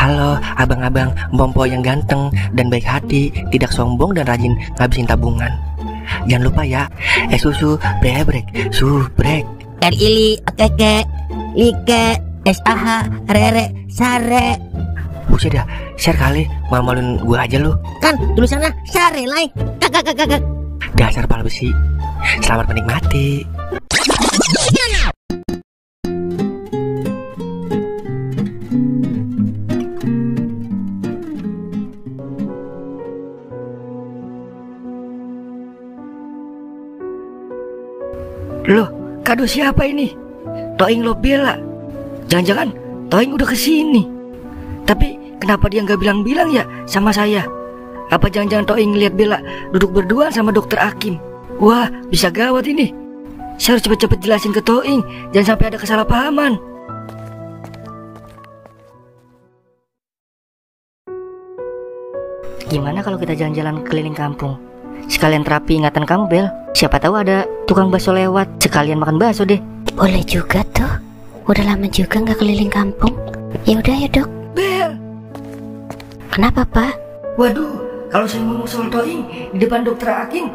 Halo abang-abang Bompo yang ganteng dan baik hati, tidak sombong dan rajin ngabisin tabungan. Jangan lupa ya, susu brebrek, subrek. Ili, okeke, like, SAH, rere, sare. Buset dah, share kali, malu-maluin gue aja lu. Kan tulisannya sare, like. Kakak. Dasar pala besi. Selamat menikmati. Loh, kado siapa ini? Toing lo bela. Jangan-jangan Toing udah kesini. Tapi kenapa dia nggak bilang-bilang ya sama saya? Apa jangan-jangan Toing lihat Bella duduk berdua sama dokter Hakim? Wah, bisa gawat ini. Saya harus cepet-cepet jelasin ke Toing, jangan sampai ada kesalahpahaman. Gimana kalau kita jalan-jalan keliling kampung? Sekalian terapi ingatan kamu, Bel. Siapa tahu ada tukang bakso lewat, sekalian makan bakso deh. Boleh juga tuh. Udah lama juga nggak keliling kampung. Ya udah ya dok. Bel. Kenapa pak? Waduh, kalau saya ngomong soal Toing di depan dokter Hakim,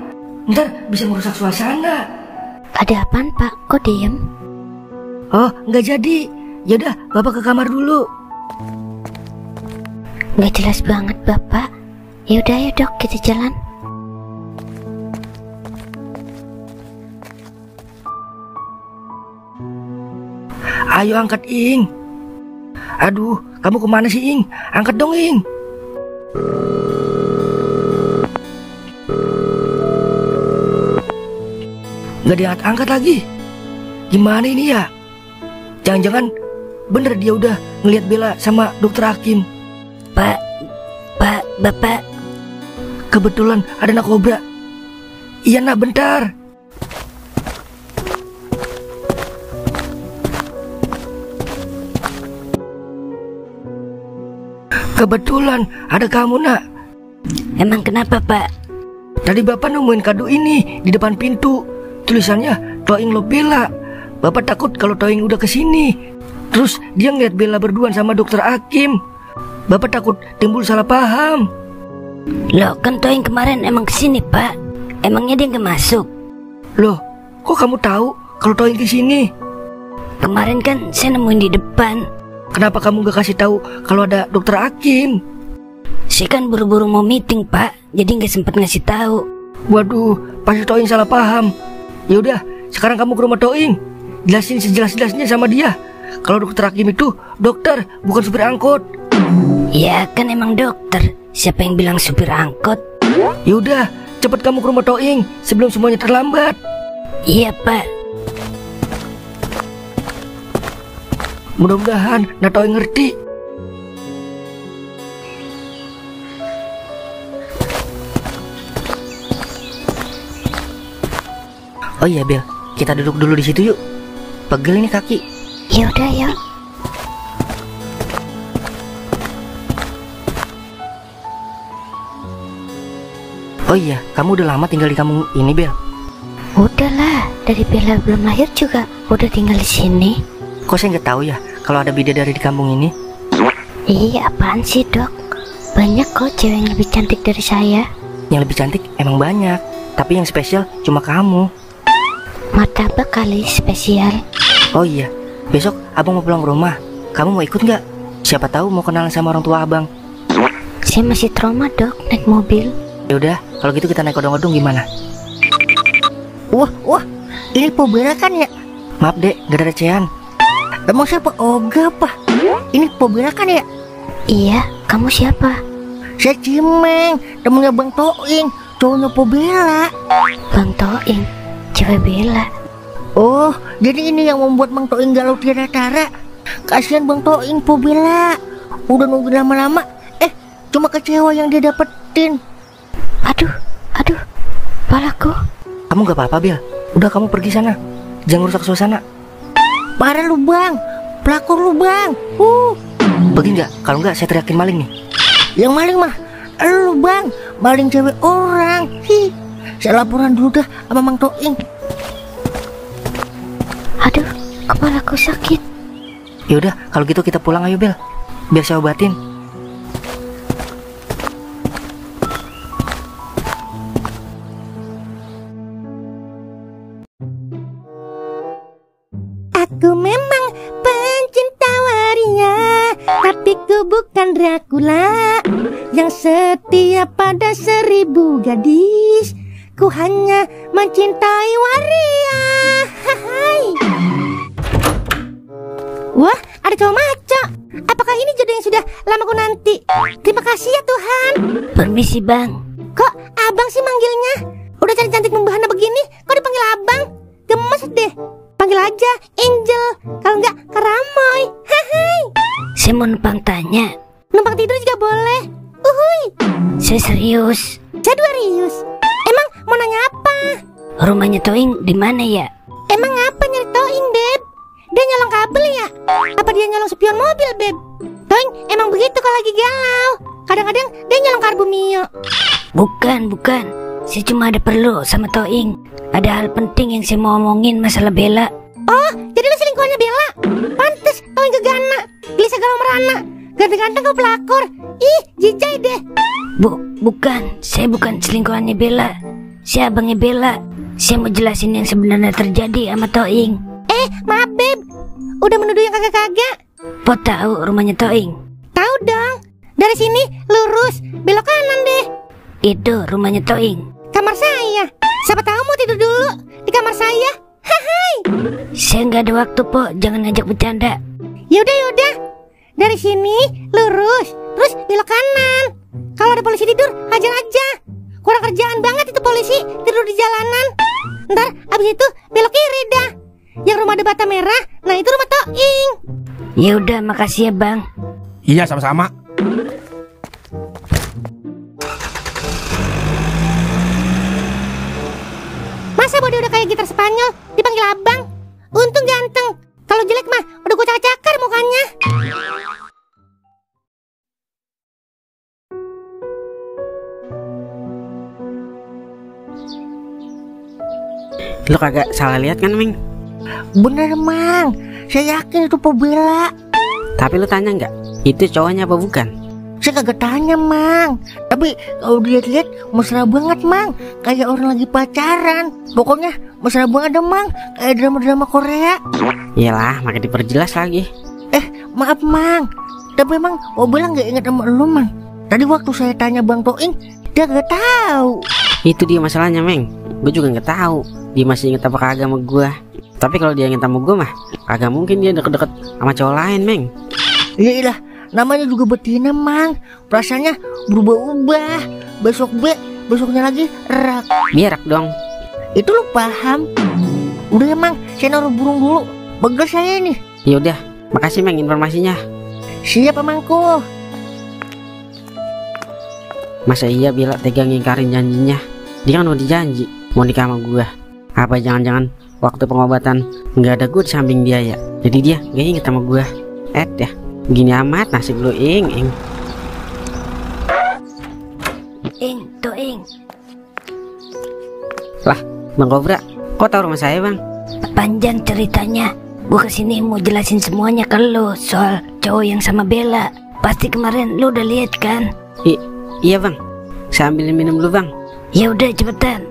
ntar bisa merusak suasana. Ada apaan pak? Kok diem? Oh, nggak jadi. Yaudah, bapak ke kamar dulu. Nggak jelas banget bapak. Ya udah ya dok, kita jalan. Ayo angkat Ing. Aduh, kamu kemana sih Ing? Angkat dong Ing. Gak diangkat lagi. Gimana ini ya? Jangan-jangan bener dia udah ngeliat Bella sama dokter Hakim. Bapak. Kebetulan ada anak kobra. Iya nak, bentar. Kebetulan ada kamu nak. Emang kenapa pak? Tadi bapak nemuin kado ini di depan pintu. Tulisannya Toing lo Bella. Bapak takut kalau Toing udah kesini, terus dia ngeliat Bella berduaan sama dokter Hakim. Bapak takut timbul salah paham. Loh kan Toing kemarin emang kesini pak. Emangnya dia nggak masuk? Loh, kok kamu tahu kalau Toing kesini? Kemarin kan saya nemuin di depan. Kenapa kamu gak kasih tahu kalau ada dokter Hakim? Saya kan buru-buru mau meeting pak, jadi nggak sempet ngasih tahu. Waduh, pasti Toing salah paham. Yaudah, sekarang kamu ke rumah Toing, jelasin sejelas-jelasnya sama dia kalau dokter Hakim itu dokter, bukan supir angkot. Ya kan emang dokter. Siapa yang bilang supir angkot? Yaudah, cepet kamu ke rumah Toing sebelum semuanya terlambat. Iya pak. Mudah-mudahan Toing ngerti. Oh iya Bel, kita duduk dulu di situ yuk. Pegel ini kaki. Ya udah ya. Oh iya, kamu udah lama tinggal di kampung ini Bel? Udahlah, dari Bella belum lahir juga udah tinggal di sini. Kok saya nggak tahu ya kalau ada bidadari di kampung ini? Iya, apaan sih dok? Banyak kok cewek yang lebih cantik dari saya. Yang lebih cantik emang banyak, tapi yang spesial cuma kamu. Martabak kali spesial. Oh iya, besok abang mau pulang ke rumah. Kamu mau ikut nggak? Siapa tahu mau kenalan sama orang tua abang. Saya masih trauma dok naik mobil. Yaudah, kalau gitu kita naik odong-odong gimana? Wah, ini Pobera kan ya? Maaf dek, gak ada recehan. Emang siapa? Oga apa? Ini Pobera kan ya? Iya, kamu siapa? Saya Cimeng, temennya Bang Toing, cowoknya Pobera. Bang Toing, cewek Bella. Oh, jadi ini yang membuat Bang Toing galau tiada tara. Kasihan Bang Toing, Pobera udah nunggu lama-lama, cuma kecewa yang dia dapetin. Aduh, palaku. Kamu gak apa-apa Bel, udah kamu pergi sana, jangan rusak suasana. Parah lu Bang, pelakor lu Bang. Pergi nggak? Kalau nggak saya teriakin maling nih. Yang maling mah lu Bang, maling cewek orang. Saya laporan dulu dah sama Mang Toing. Aduh, kepalaku sakit. Yaudah, kalau gitu kita pulang ayo Bel, biar saya obatin. Tapi ku bukan Dracula yang setia pada 1000 gadis. Ku hanya mencintai waria. Hai. Wah, ada cowok maco. Apakah ini jodoh yang sudah lama ku nanti? Terima kasih ya Tuhan. Permisi bang. Kok abang sih manggilnya? Udah cantik-cantik membahana begini, kok dipanggil abang? Gemes deh. Panggil aja Angel, kalau enggak Karamoy. Hai. Saya mau numpang tanya. Numpang tidur juga boleh. Uhuy. Saya serius. Saya Dwarius. Emang mau nanya apa? Rumahnya Toing di mana ya? Emang apa nyari Toing, Beb? Dia nyolong kabel ya? Apa dia nyolong spion mobil, Beb? Toing emang begitu kalau lagi galau. Kadang-kadang dia nyolong karbu Mio. Bukan. Saya cuma ada perlu sama Toing. Ada hal penting yang saya mau omongin masalah Bella. Oh, jadi lu selingkuhannya Bella? Pantes Toing gegana, gelisah galau merana. Ganteng-ganteng kau pelakor. Ih, jijai deh. Bukan. Saya bukan selingkuhannya Bella. Saya abangnya Bella. Saya mau jelasin yang sebenarnya terjadi sama Toing. Maaf Beb, udah menuduh yang kagak-kagak. Po tahu rumahnya Toing? Tahu dong. Dari sini lurus, belok kanan deh. Itu rumahnya Toing. Kamar saya. Siapa tahu mau tidur dulu di kamar saya. Hai. Saya nggak ada waktu po, jangan ngajak bercanda. Yaudah. Dari sini lurus, terus belok kanan. Kalau ada polisi tidur, hajar aja. Kurang kerjaan banget itu polisi tidur di jalanan. Ntar abis itu belok kiri dah. Yang rumah ada bata merah, nah itu rumah Toing. Ya udah, makasih ya bang. Iya, sama-sama. Masa bodi udah kayak gitar Spanyol dipanggil abang? Untung ganteng. Kalau jelek mah udah gue cakar mukanya. Lu kagak salah lihat kan, Ming? Bener Mang, saya yakin itu Po Bella. Tapi lu tanya nggak, itu cowoknya apa bukan? Saya kagak tanya Mang. Tapi kalau dilihat-lihat mesra banget Mang, kayak orang lagi pacaran. Pokoknya mesra banget deh Mang, kayak drama-drama Korea. Iyalah, makin diperjelas lagi. Maaf Mang, tapi emang Po Bella nggak inget sama lu Mang. Tadi waktu saya tanya Bang Toing, dia gak tahu. Itu dia masalahnya, Meng. Gue juga nggak tahu dia masih inget apa kagak sama gue. Tapi kalau dia inget sama gue mah kagak mungkin dia deket-deket sama cowok lain, Meng. Iyalah, namanya juga betina Mang. Perasaannya berubah-ubah. Besok B, besoknya lagi rak. Biarak dong. Itu lu paham. Udah ya Mang, saya naruh burung dulu. Begel saya nih. Yaudah, makasih Meng informasinya. Siap Mangku. Masa iya Bella tega ngingkarin janjinya? Dia kan udah dijanji mau nikah sama gue. Apa jangan-jangan waktu pengobatan nggak ada gue di samping dia ya? Jadi dia gak inget sama gue. Ya, begini amat nasib lu, Ing. Toing. Lah, Bang Kobra, kok tahu rumah saya, Bang? Panjang ceritanya. Gue kesini mau jelasin semuanya ke lo soal cowok yang sama Bella. Pasti kemarin lo udah lihat kan? Iya, Bang. Saya ambilin minum dulu, Bang. Ya udah cepetan.